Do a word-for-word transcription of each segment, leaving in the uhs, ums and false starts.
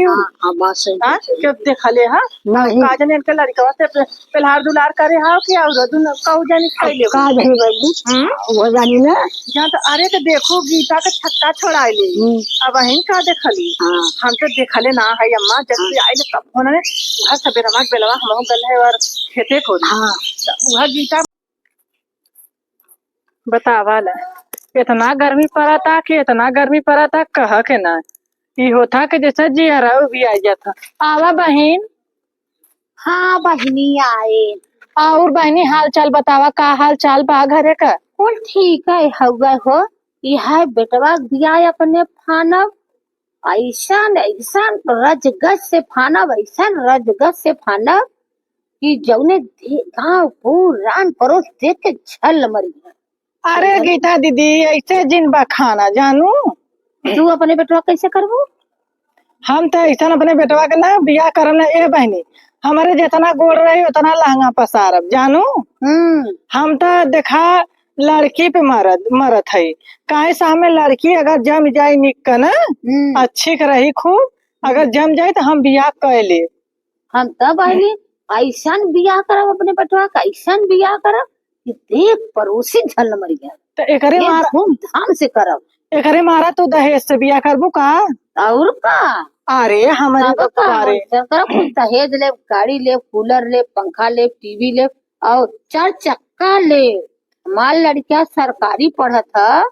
हाँ, हाँ, बात सही हाँ, बात है। क्यों देखले, हाँ? नहीं। का जाने इनके लड़कवा से पे-, पेल्हार दुलार करे, हाँ, कि और दुन-, कहू जानी अब खइले। का जानी बहनी? हम्म? वो जानी ना। जान तो, अरे, तो देखो, गीता के छक्का छोड़ाइले। हम्म। अब अहिन का देखली? हाँ। हम तो देखले ना है, अम्मा, जब हाँ। से आइले, तब उन्होंने घर से बेरवा के बेलवा, हम गल है और खेते को। हाँ। तो वह गीता बतावा ला, इतना गर्मी पड़ता कि इतना गर्मी पड़ता, कह के ना। ई होता कि जैसे जियरा भी आ जाता। आवा बहिन। हाँ बहिनी आए। और बहिनी, हाल चाल बतावा, का हाल चाल बा घरे का? कुल ठीक है हउवे हो। यह बेटवा दिया अपने फानब, ऐसन ऐसन रजगज से फानब, ऐसन रजगज से फानब कि जौने दे-, गाँव पूरान परोस देख के झल मरी है। अरे गीता दीदी, ऐसे जिन बखाना जानू। तू अपने बेटवा कैसे करबू? हम तो ऐसन अपने बेटवा के ना बियाह करब ना, ए बहिनी, हमरे जितना गोड़ रही उतना लहंगा पसारब जानू। हम्म। हम तो देखा लड़की पे मरत, मरत है, काहे से हमें लड़की अगर जम जाए निक का ना, हम्म। अच्छी के रही खूब, अगर जम जाए तो हम बियाह कर ले। हम तब अइली, ऐसन बियाह करब अपने बेटवा का, ऐसन बियाह करब कि देख परोसी झल मर गया। तो एकरे ये मार-, धूमधाम से करब। एकरे मारा तू दहेज से बियाह करबू का? और का? अरे हमारे तब का? बप्पा रे। ऐसन करब, कुल दहेज लेब, गाड़ी लेब, कूलर लेब, पंखा लेब, टीवी लेब और चार चक्का लेब। हमार लड़किया सरकारी पढ़त ह।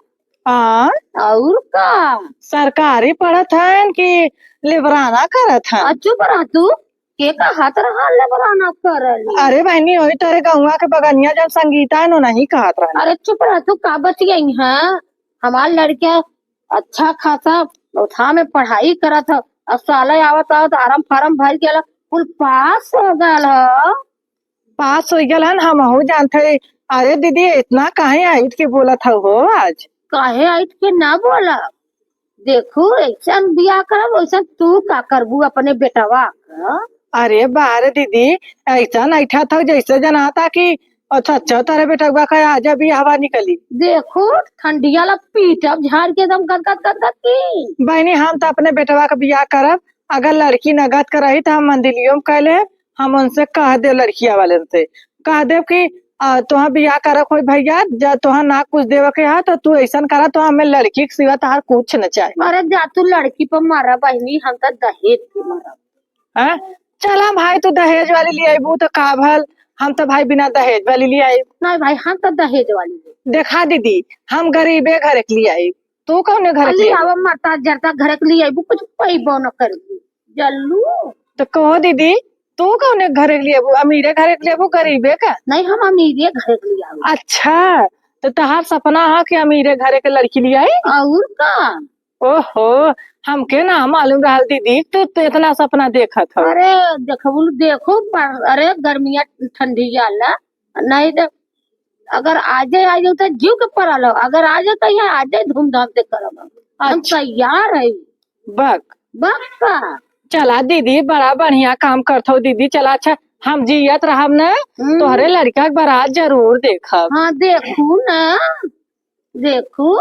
हाँ। और का? सरकारी पढ़त हन कि लेबराना करत हन? आ, चुप रह तू। के कहत रहा लेबराना करली? अरे बहनी, वही तोरे गौवा के बगनिया जन संगीता है, नो नहीं कहत रहन। अरे चुप रह तू, का बतियाई हैं? हमार लड़किया अच्छा खासा ओथा में पढ़ाई करत ह। अब साले आवत आवत आरम फारम भर गेल, कुल पास हो गल ह। पास हो गल हन, हमहू जानत हई। अरे दीदी, इतना काहे ऐठ के बोलत हऊ हो आज? काहे ऐठ के ना बोलब? देखू, ऐसन बियाह करब, वैसन तू का करबू अपने बेटवा का? अरे बा रे दीदी, ऐसन ऐठत हऊ जैसे जनाता कि अच्छा, अच्छा, तारे बेटवा का आजा बियाहवा निकली। देखू, ठंडिया ला पीटब झाड़ के एकदम गदगद गदगद की। बहनी, हम तो अपने बेटवा का बियाह करब, अगर लड़की नगद के रही तो हम मंदिलियो में कह लेब, हम उनसे कह देब, लड़किया वाले से कह देब कि, आ, तोहार बियाह करब कोई भैया, जा तोहार ना कुछ देवे के हा तो तू ऐसन करा, तो हमें लड़की के सिवा तोहार कुछ न चाही। अरे जा तू लड़की पर मारा बहनी, हम तो दहेज पे मारा। हैं? चला भाई, तू दहेज वाली ले अइबू तो का भल, हम तो भाई बिना दहेज वाली ले आइब। नहीं भाई, हम तो दहेज वाली ले। देखा दीदी, हम गरीबे घर के ले आइब, तू कौने घर के ले ले आइबू? आवा माता जरता घर के ले अइबू, कुछ पैबो न करबू। जल्लू। तो कहो दीदी, तू कौने घर के ले अइबू? अमीरे घर के ले अइबू, गरीबे का? नहीं, हम अमीरे घर के ले आइब। अच्छा, तो तहार सपना है कि अमीरे घर के लड़की ले आई? और का? ओहो, हमके ना मालूम रहल दीदी, तू, तू इतना सपना देखत हो। अरे देखबू, देखू, पर, अरे गर्मिया ठंडी जाला, नहीं तो अगर आजे आ जाओ तो जीव के परल हो, अगर आ जाओ तो यहाँ आजे धूमधाम से करब हम। हम अच्छा। तैयार है। बक। बक का? चला दीदी, बड़ा बढ़िया काम करत हो दीदी। चला अच्छा, हम जियत रहब ना, हम्म। तोहरे लड़का के बारात जरूर देखब। हाँ, देखू ना। देखू।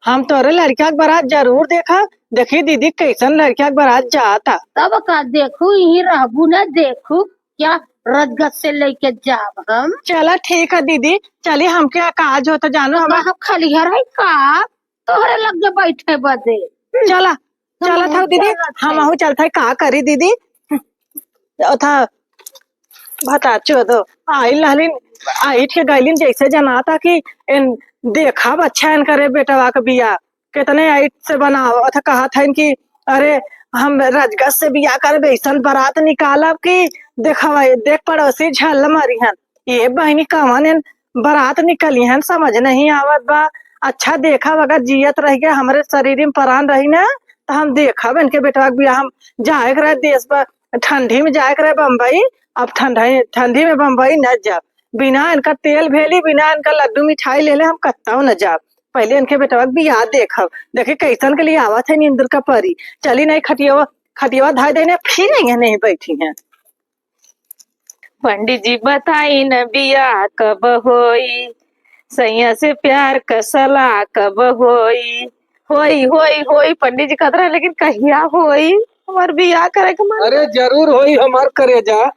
हम तोरे लड़किया के बारात जरूर देखब। देखी दीदी, कैसन लड़किया के बारात जाता। तब का देखू, यहीं रहबू ना, देखू क्या रजगत से लेके जाब हम। चला ठीक है दीदी, चली, हमके काज होता जानो, तो हम का हम खलिहर है का तोहरे लगे बैठे बदे? चला, चलत हऊ दीदी, चलत हई। हमहू चलत हई, का करी दीदी? ओथा भतार चोदो आइल रहलिन, आइठ के गइलिन, जैसे जनाता कि इन देखब अच्छा इनकरे बेटवा के बियाह, कितने आइठ से बनाव। ओथा कहत हइन कि अरे हम रजगज से बियाह करब, ऐसन बारात निकालब कि देखब, देख पड़ोसी झल मरिहन। ये बहिनी कवन इन बारात निकली हन, समझ नहीं आवत बा। अच्छा देखब, अगर जियत रह गया, हमरे शरीर में प्राण रही ना, तो हम देखब इनके बेटवा के बियाह। हम जाए के रहे देश पर, ठंडी में जाए के रहे बम्बई, अब ठंडी, ठंडी में बम्बई न जाब। बिना इनका तेल भेली, बिना इनका लड्डू मिठाई ले ले हम कत्ताओ न जाब। पहले इनके बेटवा के बियाह देखब, देखे कैसन के लिए आवत है नींद का परी। चली नहीं खटियावा, खटियावा धाई देने, फिर नहीं, नहीं बैठी हैं। पंडित जी बताई न बियाह कब होई, सैया से प्यार क सलाह कब होई। होई, होई, होई, पंडित जी कहत रहे, लेकिन कहिया होई? हमार बियाह करे के मन। अरे जरूर होई हमार करेजा।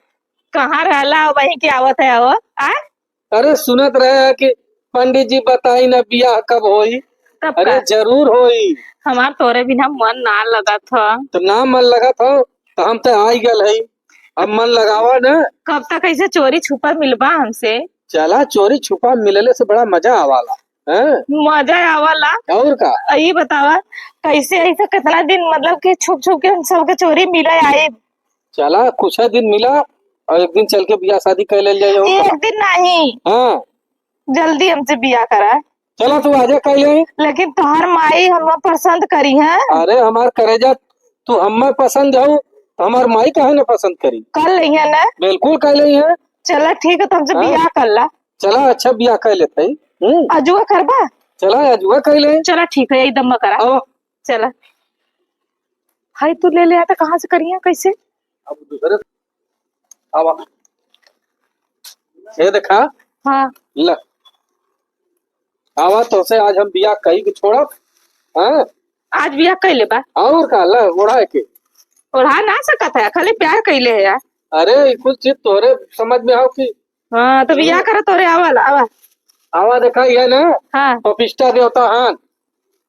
कहाँ रहला, वहीं के आवत है वो? आ? अरे सुनत रहे हैं कि पंडित जी बताई ना बियाह कब होई। तब अरे का? जरूर होई। हमार तोरे बिना मन ना लगत ह। तो ना मन लगत हो तो हम तो आई गल है, अब मन लगावा ना। कब तक ऐसे चोरी छुपा मिलबा हमसे? चला, चोरी छुपा मिलले से बड़ा मजा आवाला, हैं? मजा आवाला। और का? ये बतावा, कैसे ऐसे कितना दिन, मतलब कि छुप छुप के हम सबके चोरी मिले आए? चला, कुछ है दिन मिला और एक दिन चल के बियाह शादी कर लेल जाए, और का? एक दिन नहीं। हाँ। जल्दी हमसे बियाह करा। चला, तू आजे कर ले। लेकिन तोहर माई हम पसंद करी है। अरे हमार करेजा, तू हमें पसंद हो तो हमार माई काहे ना पसंद करी? कर लेंगे ना। बिल्कुल कर लेंगे। चला ठीक है, तो हमसे हाँ। बियाह कर ला। चला, अच्छा बियाह कर लेते हैं। हम्म। अजुआ करबा? चला, अजुआ कर ले। चला ठीक है, यही दम्मा करा। आओ। चला। हाय, तू ले ले आता, कहाँ से करिया, कैसे? अब दूसरे, आवा। ये देखा। हाँ। ल। आवा, तोसे आज हम बियाह कई के छोड़ब। हाँ। आज बियाह कई लेबा? और का, ल, ओढ़ा के। ओढ़ा ना सकत है, खाली प्यार कइले है यार। अरे, ई कुल चीज तोहरे समझ में आओ कि हाँ, तो बियाह हम्म। करा तोरे आवा ला, आवा। आवा देखा, ये ना हाँ। पपिष्टा देवता हन,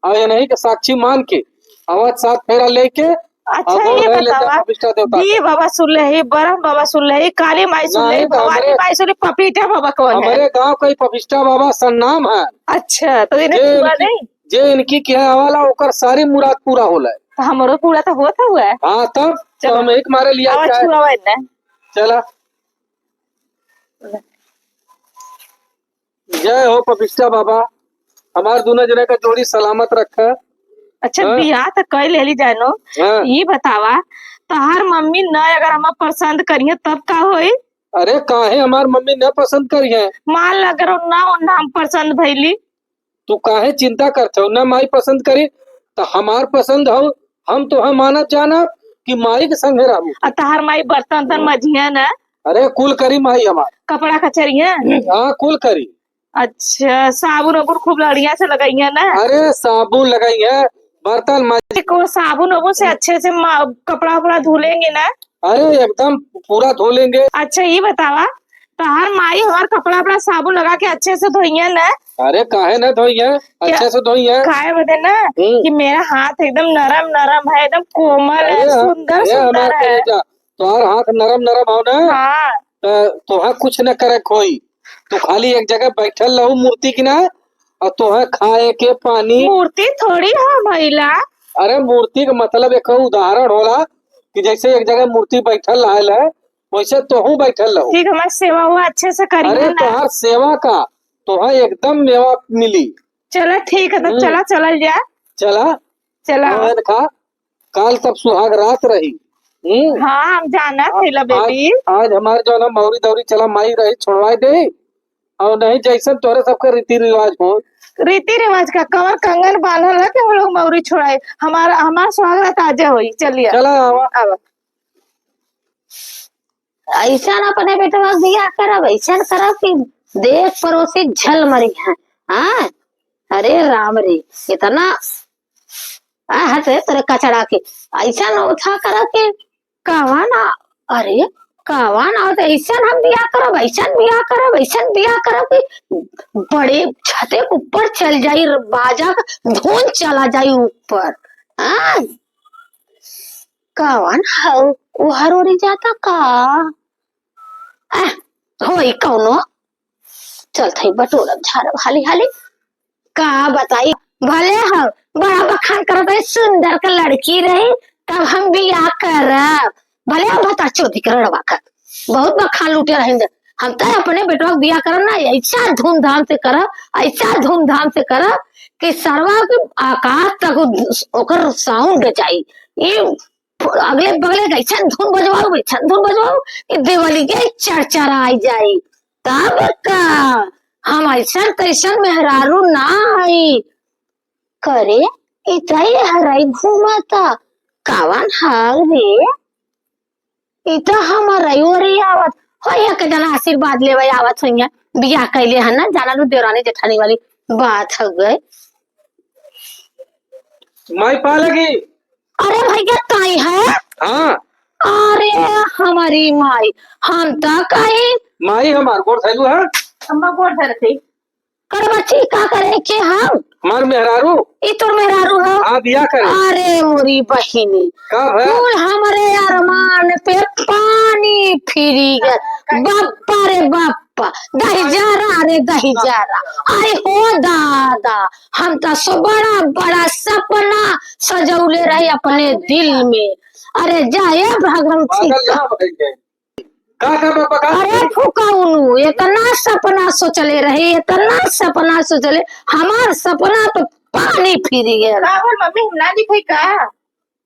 और ये नहीं के साक्षी मान के आवा, सात फेरा लेके अच्छा, अब ये रहे लेते बतावा, पपिष्टा देवता दी के। बाबा सुन ले ही, बरम बाबा सुन ले ही, काली माई सुन ले ही, नहीं, तो भवानी हमरे, माई सुन ले, पपीटा बाबा कौन है? हमरे गांव का ही पपिष्टा बाबा सन्नाम है। अच्छा, तो इन्हें जे छुआ इनकी, नहीं? जे इनकी के आवाला, ओकर सारी मुराद पूरा होला है। तो हमरो पूरा तो होत हुआ है। हाँ, तब तो चलो। हम एक मारे लिया आवा जाए। छुआ ना। चला। जय हो पपिस्टा बाबा, हमार दुनो जने का जोड़ी सलामत रखे। अच्छा, हाँ। बियाह त कई लेली जानो। हाँ। ई बतावा, तहार मम्मी न अगर हमार पसंद करिहे तब का होई? अरे, काहे हमार मम्मी न पसंद करिहे? मान ल अगर ना, ना हम पसंद भइली। तू काहे चिंता करत हो? ना माई पसंद करी, त हमार पसंद हो, हम तोहे मानत जानब कि माई के संगे रहबू। आ तहार माई बर्तन तन हम्म। मजिहे ना? अरे, कुल करी माई हमार। कपड़ा कचरिहे? हाँ, कुल करी। अच्छा, साबुन ओबुन खूब लड़िया से लगइहे ना? अरे, साबुन लगइहे, बर्तन माज- एक वो साबुन ओबुन से अच्छे से मा-, कपड़ा उपड़ा धुलेंगे ना? अरे, एकदम पूरा धो लेंगे। अच्छा, ई बतावा, तहार माई हमार कपड़ा उपड़ा साबुन लगा के अच्छे से धोइहे ना? अरे, काहे ना धोइहे, क्या? अच्छे से धोइहे। काहे बदे ना हम्म। कि मेरा हाथ एकदम नरम नरम है, एकदम कोमल है, अरे, सुंदर अरे, सुंदर हमार है। करेजा, तोहार हाथ नरम नरम हो ना, हाँ। त तोहार कुछ न करे कोई। तू खाली एक जगह बैठल रहू मूर्ति की ना, और तोहे खाए के पानी। मूर्ति थोड़ी हो भइला। अरे, मूर्ति के मतलब एक उदाहरण होला कि जैसे एक जगह मूर्ति बैठल रहल है, वैसे तोहू बैठल रहू। ठीक, हमार सेवा हुआ अच्छे से करिहे अरे, ना। तोहार सेवा का, तोहे एकदम मेवा मिली। चला ठीक है, तो हम्म। चला, चलल जा। चला। चला। और खा। काल तब सुहाग रात रही। हम्म? हाँ, हम जानत आ-, हई ला आज, बेटी। आज हमार जौन है मौरी दौरी चला माई रही, छोड़वाए दे। और नहीं जैसन तोहरे सबके रीति रिवाज हो। रीति रिवाज का कमर कंगन बांधल है कि हम लोग मौरी छोड़ाए। हमारा, हमार सुहाग रात आजे होई। चलिए। चला आवा। आवा। ऐसन अपने बेटवा के बियाह करब, ऐसन करब कि देख पड़ोसी झल मरी है। हाँ? अरे राम रे, इतना आ, हट रे, तोरे कचड़ा के। ऐसन ओथा करब कि कवन, अरे, कवन आवत, ऐसन हम बियाह करब, ऐसन बियाह करब, ऐसन बियाह करब कि बड़े छते के ऊपर चल जाई, बाजा का धुन चला जाई ऊपर। हाँ? कवन हऊ, उ हरोरी जाता का? आ, होई कौनो। चल थई बटोरब झारब हाली हाली। का बताई, भले हम बड़ा बखान करत रही, सुंदर के लड़की रही, तब हम बियाह करब। भले हम भतार चोदी के रड़वा कर, बहुत बखान लूटे रही। हम तो अपने बेटवा के बियाह करब ना, ऐसा धूमधाम से करब, ऐसा धूमधाम से करब कि सरवा के आकाश तक ओकर साउंड जाई। ये अगले बगले के ऐसन धुन बजवाऊ, ऐसन धुन बजवाऊ कि देवलिया चरचराई जाई। तब का हम ऐसन तैसन मेहरारू ना हई। करे, ई त हरई घूमता, कवन हाल रे? ई त हमर ओरी आवत, होइहे के जना आशीर्वाद लेवे आवत होइहे, बियाह कैले हन ना, जाना लू देवरानी जेठानी वाली बात हो गए। माई पा लगी। अरे भैया, ताई है? हाँ। अरे हमारी माई, हम त कही। माई हमार गोड़ धैलू है? अम्मा गोड़ धरते। कर बच्ची, का करे के हम? हमार मेहरारू। ई तोर मेहरारू है? हाँ, बियाह करे। अरे मोरी बहिनी। का भय? कुल हमरे अरमान पे पानी फिरी गए। बापा रे बापा, दहिजरा रे दहिजरा। अरे हो दादा, हम त सो बड़ा बड़ा सपना सजौले रहे अपने दिल में। अरे जाए भगवान पागल सिंह। ना बन जाए। का, का, का, का? अरे फुकौनू, इतना सपना सोचले रहे, इतना सपना सोचले, हमार सपना तो पानी फिरी गया। का बोल मम्मी, हम ना दिखाई का?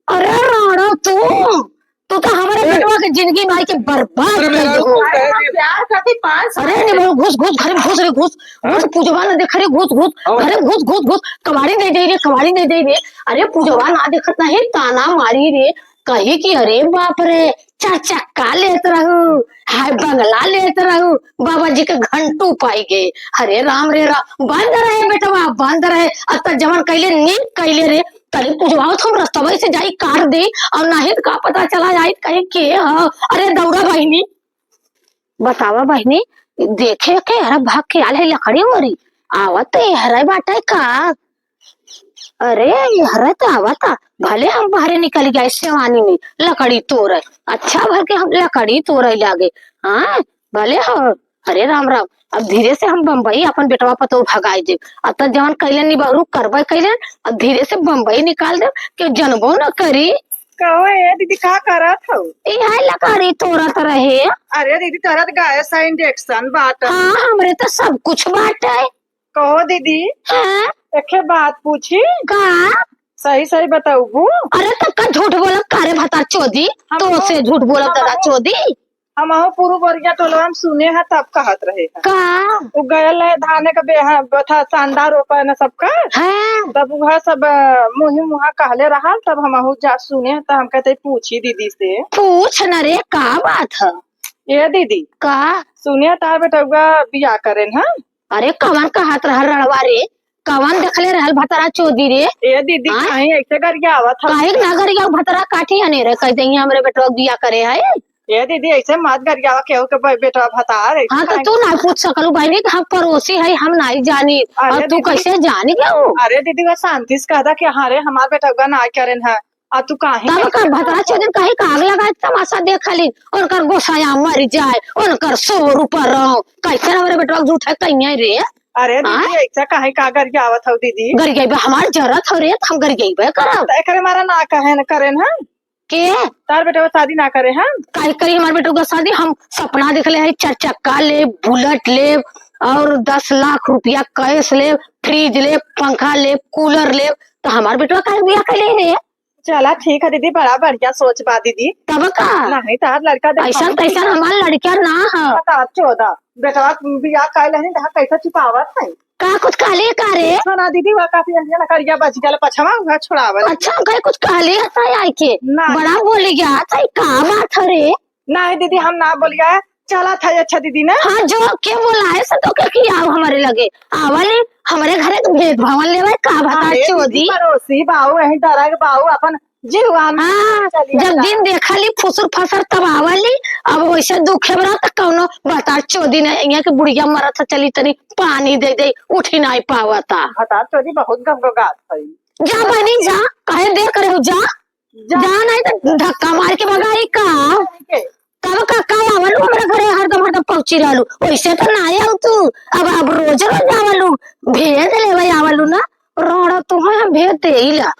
अरे राणा तू, तू तो हमारे ए! बेटवा के जिंदगी माई के बर्बाद अरे कर मेहरारू दे हो। को कह अरे दे। प्यार खातिर पाँच साल अरे नहीं से बोल, घुस, घुस, घर में घुस रे, घुस, घुस, हाँ? पूजवा ना देख रे, घुस, घुस, हाँ। घर में घुस, घुस, घुस, कबाड़ी नहीं दे रे, कबाड़ी नहीं दे रे। अरे पूजवा ना देखत नहीं, ताना मारी रे, कही कि अरे बाप रे, चार चक्का लेत रहू, हाय बंगला लेत रहू, बाबा जी के घंटू पाई गए। अरे राम रे राम, बंद रहे बेटवा, बंद रहे। अब त जवन कैले नीक कैले रे, तनी पूजवाओ तो हम रस्तवा से जाई काट दे, और नाही त का पता चला जाई कहीं के ह। अरे दौड़ा बहिनी, बतावा बहिनी, देखे के हरा भाग के आल है लकड़ी ओरी, आवत तो हरा बाटे का? अरे, हरे त आवता, भले हम बाहरे निकल गए सेवानी में लकड़ी तोड़े, अच्छा भर के हम लकड़ी तोड़े लागे। हाँ, भले हो। अरे राम राम, अब धीरे से हम बम्बई अपन बेटवा पतोह भगाई देब। अब त जवन कैलन निबहरू करबे कैलन, अब धीरे से बम्बई निकाल देब, केहू जनबो न करी। कहो ए दीदी, का करत हो? इहे लकड़ी तोड़त रहे। अरे दीदी, तोरा त गैस आ, इंडक्शन बाटे। हाँ, हमरे त सब कुछ बाटे। कहो दीदी, हाँ? एके बात पूछी? का? सही सही बताऊबू? अरे त का झूठ बोलब का रे भतार चोदी? हम तो से झूठ बोलब हम दादा चोदी? हमहू पूर्व बरिया टोलवा में सुने हैं तब कहत रहे हैं। का? वो गयल है धाने का बेहा-, बथा शानदार रोपा है ना सबका। हाँ। तब वह सब, अ, मुँही मुँहा कहले रहल, तब हमहू जा सुने हैं, तब हम कहते पूछी दीदी से। पूछ न रे, का बात है? ए दीदी। का? सुने तार बेटउआ बियाह करेन, हाँ? अरे कवन कहत रहल रड़वा रे? कवन देखले रहल भतरा चोदी रे? ए दीदी, हाँ? कहीं ऐसे गरियावत हौ। काहे के ना गरियाऊ, भतरा काठी अनेरे कह देइहैं हमरे बेटवा के बियाह करे है। ए दीदी, ऐसे मत गरियावा केहू के बे-, बेटवा भतार, ऐसे हाँ, तो काहे तू ना पूछ सकलू बहिनी कि हम पड़ोसी है, हम नहीं जानी। अरे और तू दीदी, कैसे जानी गऊ? अरे दीदी, वो शांति से कह दा कि हाँ रे, हमार बेटवा ना करेन है। आ तू काहे तब का भतरा चोदन कहीं का आग लगाए तमाशा देख ली, उनकर गोसाया मर जाए, उनकर सौ रुपया रहो, कैसे हमरे बेटवा के झूठा कहिए रे? अरे दीदी, हाँ? ऐसा काहे का गरियावत हौ दीदी? गरियाइबे हमार जरत हौ रे, त हम गरियाइबे करब। त एकरे मारा ना कहे न करे न हम। के? तार बेटवा शादी ना करे हम। काहे करी हमार बेटवा का शादी? हम सपना देखले है, चार चक्का लेब, बुलेट लेब, और दस लाख रुपया कैश लेब, फ्रिज लेब, पंखा लेब, कूलर लेब, त हमार बेटवा काहे बियाह कैले रे? चला ठीक है दीदी, बड़ा बढ़िया सोच बा दीदी। तब का? नहीं, तार लड़का देखा ऐसन तैसन हमार लड़का ना है। बता चौदह, बेटवा बियाह कर लेनी, देखा कैसे छुपावत है। का कुछ कहले का रे? सुना दीदी, वह काफी अंजन करिया बच गया, पछवा हुआ छुड़ावल। अच्छा, हम कहे कुछ कहले है ताई आई के? ना। बड़ा बोली गया, ताई का बात है रे? नहीं दीदी, हम ना बोलिया, चला था। अच्छा दीदी ना। हाँ, जो के बोला है से तो के की आओ हमारे लगे, आवली हमारे घरे के भेद भावन लेवे का बता अरे दीदी, चोदी। पड़ोसी बाऊ, यहीं दरग बाऊ, अपन जीव आन हाँ, चली जब आता। दिन देखा ली फुसुर फसर तब आवली, अब वैसे दुखे बरा त कौनो बता चोदी नहीं, यहाँ के बुढ़िया मरत है, चली तनी पानी दे दे, उठी नहीं पावता। बता चोदी बहुत गम गो गात है। जा बहनी जा, काहे देर करे हो, जा। जा। जा नहीं तो धक्का मार के भगाई का। के? तब का, का आवलू हमरा घरे हरदम, हरदम पहुंची रहलू, वैसे तो ना आऊ तू। अब, अब रोज, रोज आवलू, भेज लेवे आवलू ना, रोड़ा तुम्हें हम भेज देइला,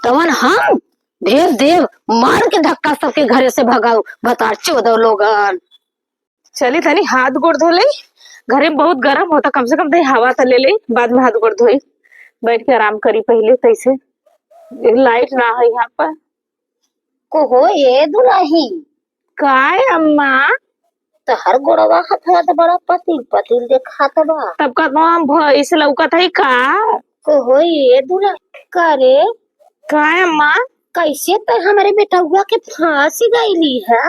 तवन हम भेज देव, मार के धक्का सबके घरे से भगाऊ, भतार चोदव लोगन। चली तनी हाथ गोड़ धो ले, घरे में बहुत गरम होता, कम से कम तनी हवा त ले ले, बाद में हाथ गोड़ धोई, बैठ के आराम करी पहले। तैसे लाइट ना है यहाँ पर। को हो ए दुलही? काय अम्मा? तहर गोड़वा हथवा त बड़ा पतिल पतिल देखात बा। तब का तो हम भैंस लौकत है का? को हो ए दुलही? का रे? काय अम्मा? कैसे त हमरे बेटउआ के फांसी गईली है?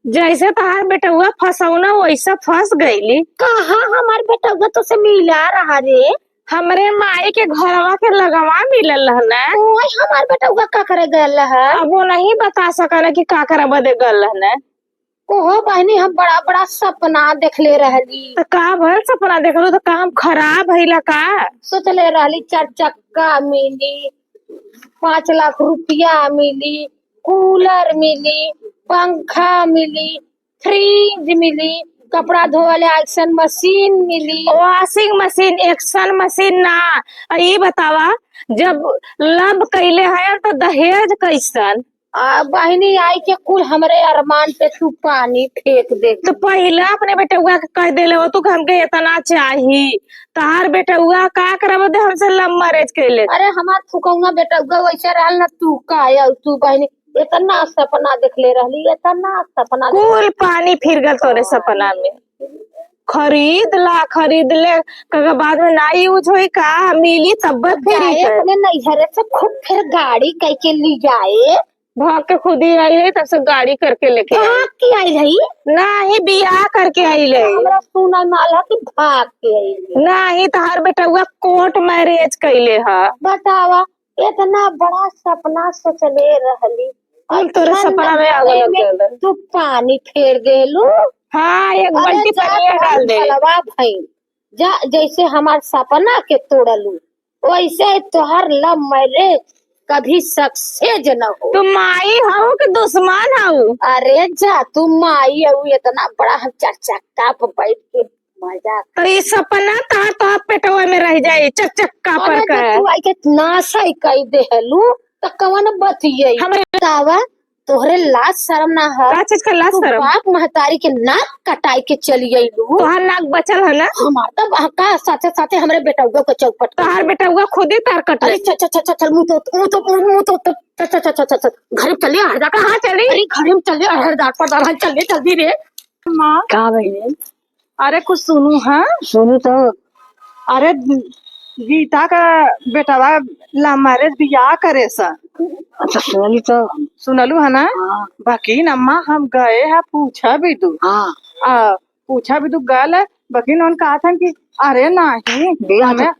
जैसे तहार बेटउआ फंसौना वैसा फंस गईली। कहाँ हमार बेटउआ तो से मिला रहा रे? हमरे माई के घरवा के लगवा मिलल रहन। ओए, हमार बेटउआ का करे गयल रहा? अब वो नहीं बता सकन कि का करे बदे गल रहन। ओहो बहिनी, हम बड़ा बड़ा सपना देखले रहली। त का भल सपना देखलू? त का हम खराब हईला का? सोचले रहली चार चक्का मिली, पाँच लाख रुपया मिली, कूलर मिली, पंखा मिली, फ्रिज मिली, कपड़ा धोए वाले एक्शन मशीन मिली। वॉशिंग मशीन, एक्शन मशीन ना। आ, ई बतावा, जब लव कइले हयन त दहेज कइसन? आ, बहिनी, आई के कुल हमरे अरमान पे तू पानी फेंक दे। त पहिला अपने बेटउआ के कह देले हो तू कि हमके एतना चाही। तहार बेटउआ का करब दे हमसे लव मैरिज कइले? अरे, हमार फुकौना बेटउआ वैसे रहल ना, तू का आउ तू बहिनी, एतना सपना देखले रहली, एतना सपना देख- कुल पानी फिर गल तोरे सपना में। खरीद ला, खरीद ले, कहे बाद में ना यूज होई का, मिली तब फिर जाए के। अपने नैहरे से खूब फिर गाड़ी कह के ली जाए। भाग के खुद ही आई है, तब से गाड़ी करके लेके आई। भाग के आई रही? नाही, बियाह करके आई ले। हमरा सुनल माल है कि भाग के आई ले। नाही, तहार बेटउआ कोर्ट मैरिज कइले ह। बतावा, इतना बड़ा सपना सोचले रहली। कुल तोरे अच्छा, सपना में आग लग गइल। तू पानी फेर देलू। हाँ, एक अरे बाल्टी जा पानी तोहार डाल दे। भलवा भइल। जा, जैसे हमार सपना के तोड़लू, वैसे तोहार लव मैरिज कभी सक्सेस न हो। तू माई हऊ कि दुश्मन हऊ? अरे जा, तू माई हऊ, इतना बड़ा हम चार चक्का पर बैठ के मजा। तो ई सपना तहार, तोहार पेटवा में रह जाई, चकचक्का पर अरे, का। जब तू आई के नासई कई देहलू, त कवन बतिये? हमरे बतावा, तोहरे लाज शरम ना ह? का चीज का लाज तू शरम? बाप महतारी के नाक कटाई के चली अइलू। तोहार नाक बचल ह ना? हमार त बहका साथे साथे हमरे बेटउआ के चौपट कर तोहार दे। बेटउआ खुदे तार कट अरे ले। चल, चल, चल, चल, चल, मुंह तो, मुंह तो, मुंह तो, चल, चल, चल, चल, चल, चल, घरे में चले, हर जाकर, हाँ, चली। अरे घरे में चले, हर दांत पर दांत, चले, जल्दी रे। माँ। का बहिनी? अरे कुछ सुनू, हाँ? सुनू तो। अरे गीता का बेटवा लव मैरिज बियाह करे स। अच्छा, सुनली तो। सुनलू है ना? हाँ। बकिन अम्मा हम गए है पूछा भी दू। हाँ। आ, पूछा भी दू गल है, बकिन उन कहा था कि अरे नहीं, बियाह तो हमें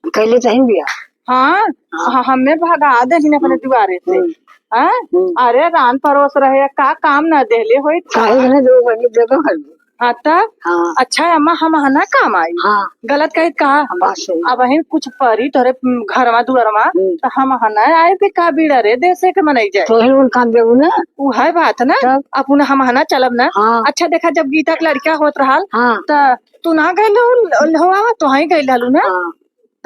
कैले तो ही बियाह। हाँ, हाँ। ह-, हमें भगा देहिन अपने हम्म। दुआरे से। हम्म। हाँ? हम्म। अरे रान परोस रहे, का काम ना देले होई? काहे ना दो बनी जगह हर। हाँ, त? हाँ। अच्छा, अम्मा, हम हना काम आई। हाँ। गलत कहित कहा? हाँ, बात सही। अब हिन कुछ परी तोरे, उम, घरवा दुआरवा, हम्म। त हम हना आए थे का बीड़ा रे, देसे के मनई जाए। तो ही उन काम देबू ना। उहे बात ना। तब? अब उन हम हना चलब ना। हाँ। अच्छा, देखा, जब गीता के लड़का होत रहल, हाँ। त तू ना गइल हो, ल-, होआवा, तो ही गइल रहलू ना। हाँ।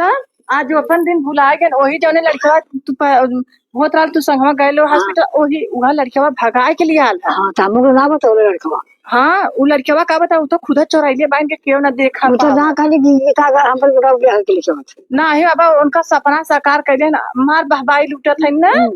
त आज वो अपन दिन भुला गए, वही जौने लड़कवा तू प-, होत रहल, तू संगवा गए लो हाँ। हॉस्पिटल, वही, वह लड़कवा भगाए के लिए आल है। हाँ, त हमको ना बतौले लड़कवा। हाँ, उ लड़कवा का बताऊ, तो खुद चोरैले बाइन के केहू ना देखा वो तो पावा। ना खाली बीवी का अगर हम पर बुढ़ा हो गया है, के लिए समझ। ना ही बाबा, उनका सपना साकार कर देना, मार बहबाई लूटत है ना। हम्म।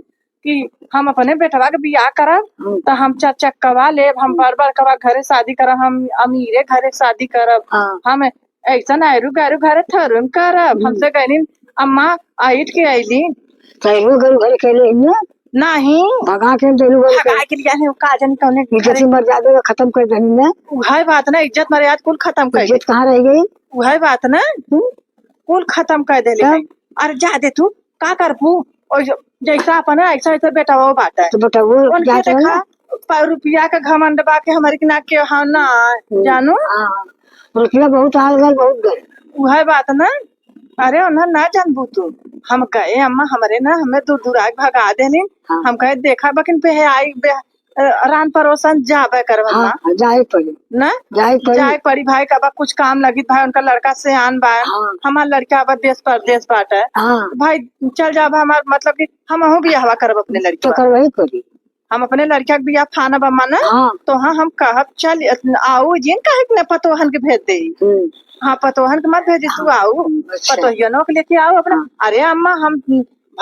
कि हम अपने बेटवा के बियाह करब, हम्म। त हम चार चक्कवा लेब, हम हम्म। बड़ बड़कवा घरे शादी करब, हम अमीरे घरे शादी करब, हाँ। हम ऐसन आयरू गायरू घरे थोड़न करब। हम्म। हमसे कहनी, "अम्मा, आइट के आइली।" त आयरू गायरू घरे कैले ही ना? नहीं। भगा के देलू घरे भगा के। के लिया है, का जानी कौने इज्जत घरे। मर्यादा खत्म कर देनी ना। उहे बात ना, इज्जत मर्यादा कुल खत्म कर इज्जत दे। कहाँ रह गई? उहे बात ना, हम्म। कुल खत्म कर देले तब? है। अरे जा दे तू, का करबू? और जो, जैसा अपन है, ऐसा, ऐसा बेटा वो बात है। तो बेटा वो उनके जात है देखा, ना? प-, रुपया का घमंड बा के हमारे के ना के हाँ ना, हम्म। जानू? हाँ। रुपया बहुत आ गल, बहुत गल। उहे बात ना। अरे उन्हें ना जानबू तू। हम गए अम्मा, हमरे ना, हमें दूर दूर आके भगा देनी। हाँ। हम कहे देखा बकिन पे है आई बे-, अ, रान परोसन जाबे करबा हाँ, ना। हाँ, जाए पड़ी। ना? जाए पड़ी। जाए पड़ी भाई, का बा कुछ काम लगी भाई, उनका लड़का से आन बा। हाँ। हमार लड़का अब देश परदेश बाटे। हाँ। भाई चल जाब हमार, मतलब कि हमहू बियाहवा करब अपने तो लड़का। करवाई पड़ी। हम अपने लड़का के बियाह फाना बा माने, हाँ। तो हाँ हम कहब चल आऊ जिन, काहे के ना पतोहन के भेज दे। हम्म। हाँ, पतोहन के मत भेजे, तू हाँ। आऊ। अच्छा। पतोहियनो के लेके आऊ अपना। हाँ। अरे अम्मा हम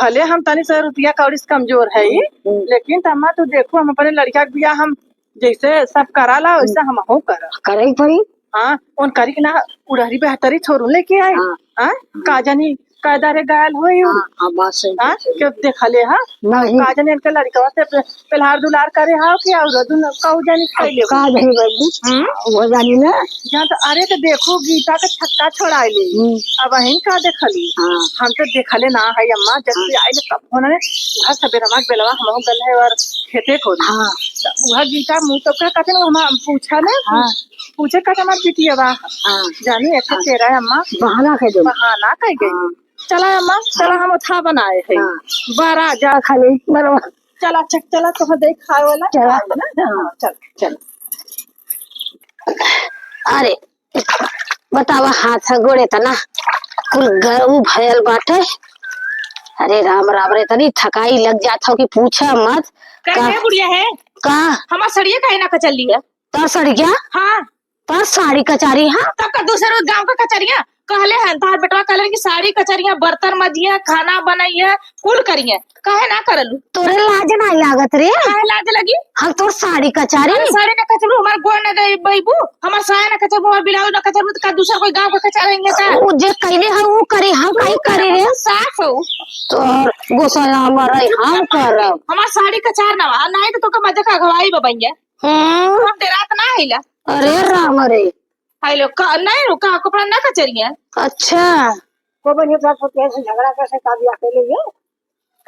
भले हम तनी से रुपया कौड़ी से कमजोर है, हम्म। लेकिन त अम्मा तू देखू, हम अपने लड़का के बियाह हम जैसे सब करा ला, वैसे हम्म। हमहू करब। करई पड़ी। हाँ, उन करी के ना उड़हरी बेहतरी छोड़ू लेके आए। हाँ। हाँ? हम्म। का जानी कायदा रे गायल होई उ। हाँ, हाँ, बात सही हाँ, बात है। के देखले हा? नहीं। का जाने इनके लड़कवा से पे-, पेल्हार दुलार करे हा कि और दुन-, कहू जानी खाई ले। का जानी बाबू? हम्म? वो जानी ना। जहाँ तो, अरे तो देखो गीता के छक्का छोड़ाए ले। हम्म। अब अहिन का देखली? हाँ। हम तो देखले ना है अम्मा, जब हाँ। से आइले तब उन्होंने वह सबेरा माँ बेलवा हमहू गल है और खेते को। हाँ। तो वह गीता मुँह तो का कहते ना, हम पूछा ना। हाँ। पूछे का हमार बिटिया बा। हाँ। जानी अच्छा हाँ। तेरा है अम्मा। बहाना कह दो। बहाना कह गई। हाँ। चला अम्मा, चला हाँ। हम उठा बनाए है। हाँ। बारह जा खाली बरवा। चला, अच्छा, चला, तो देख खाए वाला चला। खाए वाला। हाँ, चल, चल। अरे, बतावा, हाथ गोड़े तना कुल गऊ भयल बाटे। अरे राम राम रे, तनी थकाई लग जात हो कि पूछा मत। कहे का? बुढ़िया है? का? हमार सड़िया काहे ना कचर ली है? तोर सड़िया? हाँ। तोर साड़ी कचारी, हाँ? तब का दूसरे रोज गाँव का कचरिया कहले हैं, तोहार बेटवा कहले कि साड़ी कचरिया, बर्तन मजिया, खाना बनइया, कुल करिया, काहे ना करलू? तोरे लाज ना लागत रे? काहे लाज लगी? हम तोर साड़ी कचारी? अरे साड़ी ना कचरू, हमार गोड़ ना दे बैबू, हमार साया ना कचरू, हमार ब्लाउज ना कचरू, तो का दूसर कोई गाँव का कचारेंगे का? उ जे कैले है उ करे, हम काहे करे रे? सास हो। तोर गोसाया मरे, हम करब। हमार साड़ी कचार ना बा, नहीं तो तोका मजा का घवाई बबैया। हम्म। हम डेरात ना हइला। अरे राम रे। हइलो, का, नहीं रो, का कपड़ा ना कचरिया? अच्छा। को बनिया साथ होते हैं, झगड़ा कैसे कर दिया अकेले ये?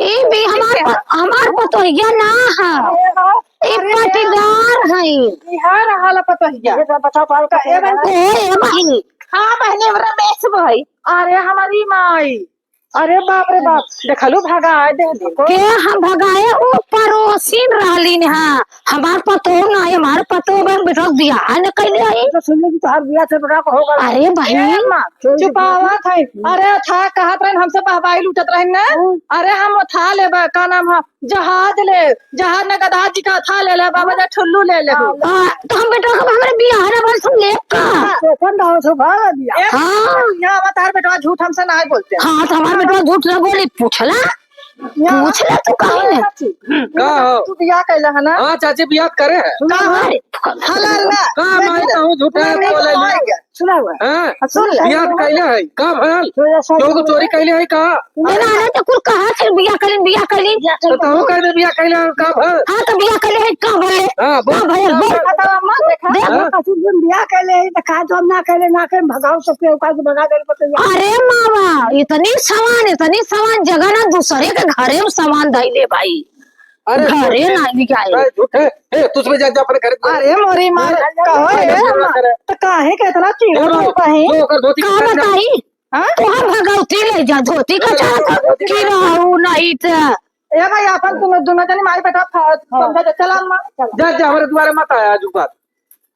ई भी हमार ठीक है। प-, हमार पतोहिया ना है। अरे वाह, ई अरे पटीदार है। ई है रहा ला पतोहिया। ये तो बताओ, पाल का ए बहन। ए, ए बहिनी। हाँ बहिनी, हमरा रमेश भाई। अरे हमारी माई। अरे बाप रे बाप, देखलू भगाए दे दे। के हम भगाए, उ पड़ोसिन रहलिन हा। हमार पतोह ना है, हमार पतोह बन बेटा बियाह न कैले है। तो सुनले कि तोहार बियाह से बेटा हो गल। अरे बहिन। ए माँ, चुपावत है। अरे था कहत रहन हमसे बहबाई लूटत रहन ना। हम्म। अरे हम उठा लेबा, का नाम है, जहाज ले, जहाज न गधा जी का था ले ले, बाबा जा ठुल्लू ले ले। हाँ, तो हम बेटा को हमरे बियाह रे बस हम लेब का? हाँ, तो कौन दाव से भाग दिया? ए, हाँ। यहाँ बता, बेटवा झूठ हमसे ना बोलते। हाँ, तो हमार बेटवा झूठ ना बोली, पूछला। यहाँ पूछला तू काहे ने? का हो? तू बियाह कैला है ना? हाँ, चाची बियाह करे है। सुना का हो? हमारे हलाल ना। का माई कहूँ झूठा बोले ना। सुना हुआ। हाँ? सुन ले। बियाह कैले है? का भयल? थोड़ा सा केहू को चोरी कैले है का? ना, ना, ना, तो कुल कहा थे बियाह कलिन, बियाह कलिन। तो तू कह दे बियाह कैले है, का भयल? हाँ, तो बियाह कैले है, का भयल? हाँ, बोल। का भयल, बोल। बताओ अम्मा, देखा, देख। हाँ। कछु दिन बियाह कैले है, तो का जो हम ना कैले, ना कैले, भगाओ सबके, ओका से भगा दे, पता नहीं। अरे मावा, इतनी सामान, इतनी सामान जगह ना, दूसरे के घरे में सामान धइले भाई। अरे घरे झूठे। ना बिकाए। अरे झूठे। ए, तुझ में जा, जा अपने घर में। अरे मोरी माँ, अरे कहो ए, अरे अम्मा, करे। तो काहे के इतना चिढ़त हो बहिन? जो ओकर धोती का का बताई? हाँ? तोहार भगौती ले जा, धोती का अरे, चाह धोती की का रहू नहीं त। ए भाई, अपन तुम दोनों जनी माई बेटा फा-, हाँ। समझा दे, चला अम्मा, चला। जा, जा, हमारे दुआरे मत आया आज बात।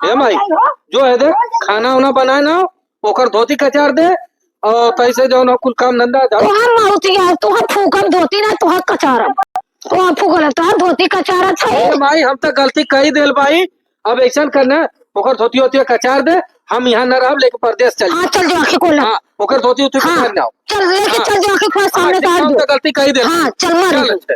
ए माई, नहीं हो। जो है देख, खाना उना बनाए ना, ओकर धोती कचार दे, और तैसे जौन हो कुल काम धंधा जाओ। तोहार मौती है, तोहार फूकम धोती ना, तोहार कचारम। तोहार फूकल, तोहार धोती कचारत है। ए माई, हम तो गलती कही देल भाई, अब ऐसन करना, ओकर धोती होती कचार दे, हम यहाँ न रहब, लेके परदेस चल हाँ, चल जाओ, आँखें खोल। हाँ, ओकर धोती होती हाँ, कचार ना हो। चल, लेके हाँ। चल जाओ, आँखें खोल, हाँ, सामने ठीक, काट हम दो। तो गलती कही देल। हाँ, चल, मार चल, दो। अच्छा।